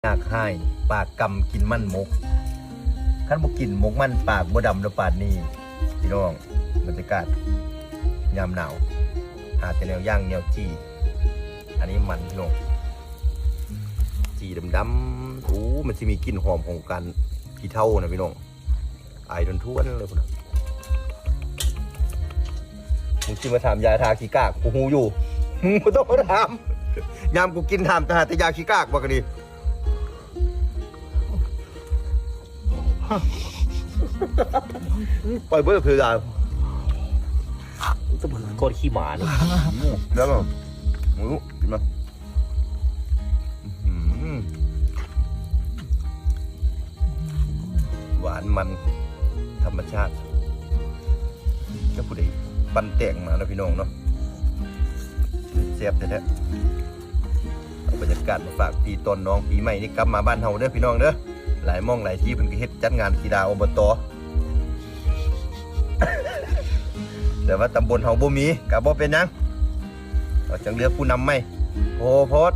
ປາກຮ້າຍ ປາກກຳກິນມັນໝົກ ຄັນບໍ່ກິນໝົກມັນປາກບໍ່ດຳດອກປານນີ້ພີ່ນ້ອງ. ບັນຍາກາດຍາມໜາວ ຫາແຕ່ແນວຍ່າງແນວຈີ່. ອັນນີ້ມັນພີ່ນ້ອງ ຈີ່ດຳໆ ໂອ້ ມັນຊິມີກິ່ນຫອມຂອງການຂີ້ເຖົ້ານະພີ່ນ້ອງ. ອາຍທວນໆເລີຍພຸ້ນນະ. ມຶງຊິມາຖາມຢາທາຂີ້ກາກ ກູຮູ້ຢູ່ ມຶງບໍ່ຕ້ອງມາຖາມ. ຍາມກູກິນຖາມແຕ່ຫາແຕ່ຢາຂີ້ກາກບັກນີ້. ໄປເບີດເພດານ ແຕ່ມັນກ້ອນຂີ້ໝານີ້. ອືມ ແລ້ວ ອືມ ກິນມາ. ອືມ ຫວານມັນທຳມະຊາດ ຈາກຜູ້ໃດປັ່ນແຕງມາເນາະພີ່ນ້ອງເນາະ. ແຊບແທ້ໆ. ເອົາບັນຍາກາດມາຝາກພີ່ຕອນນ້ອງ. ປີໃໝ່ນີ້ກັບມາບ້ານເຮົາເດີພີ່ນ້ອງເດີ. ຫຼາຍໝ່ອງຫຼາຍທີ່ເພິ່ນກໍເຮັດຈັດງານກິລາ ອບຕ. ແຕ່ວ່າຕຳບົນເຮົາບໍ່ມີ ກໍບໍ່ເປັນຫຍັງ. ເຮົາຈັ່ງເລືອກຜູ້ນຳໃໝ່. ໂອ້ ໂພດ.